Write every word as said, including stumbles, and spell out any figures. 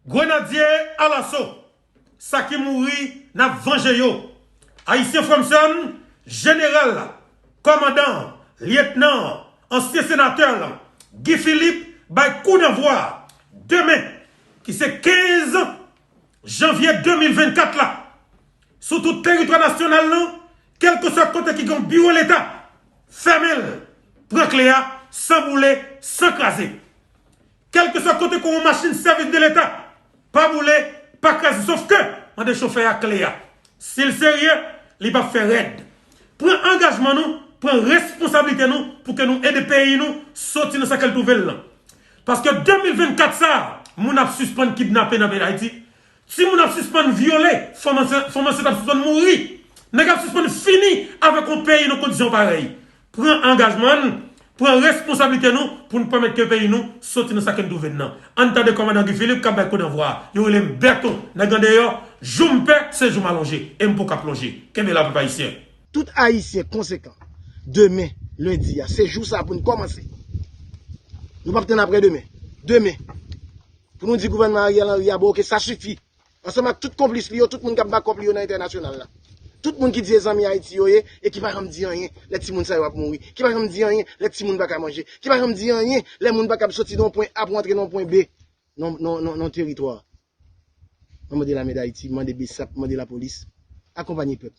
Grenadye alaso, sa ki mouri, n ap vanje yo. Ayisyen frè m sè m, jeneral la, kòmandan, lyetnan, ansyen senatè la, Guy Philippe bay kou danvwa demen, ki se kenz janvye de mil vennkat la, sou tout teritwa nasyonal lan, kèlkeswa kote ki gen yon biwo Leta, fèmen l, pran kle a, san boule, san kraze. Kèlkeswa kote ke yon machin sèvis de Leta, pa boule, pa kraze, sof ke mande chofè a kle a. Si l serye, li p ap fè rèd. Pran angajman nou, pran responsablite nou pou ke nou ede peyi nou soti nan sa ke l twouve l lan. Paske de mil vennkat sa a, moun ap sispann kidnape nan peyi Dayiti. Timoun ap sispann vyole, fanm ansent, fanm ansent ap sispann mouri. Nèg ap sispann fini avèk yon peyi nan kondisyon parèy. Pran angajman n, pran responsablite nou pou n pèmèt ke peyi nou soti nan sa ke n twouve n nan. Ann tande kòmandan Guy Philippe k ap bay kou danvwa a. Yo rele m Bèto, nèg andeyò, jou m pè, se jou m alonje, e m poko ap lonje. Kenbe la, pèp ayisyen. Tout Ayisyen konsekan, demen, lendi a, se jou sa pou n kòmanse. Nou p ap tann apre demen. Demen. Pou nou di gouvènman Ariel Henry a, bon, oke, sa sifi. Ansanm ak tout konplis li yo, tout moun k ap bakòp li yo nan entènasyonal la. Tout moun ki di e zanmi Ayiti yo ye, e ki pa janm di anyen lè timoun sa yo ap mouri, ki pa janm di anyen lè timoun pa ka manje, ki pa janm di anyen lè moun pa kab soti nan yon pwen A pou antre nan yon pwen B nan, nan, nan, nan teritwa. Mwen mande lame Dayiti, mande BSAP, mande lapolis, akonpanye pèp.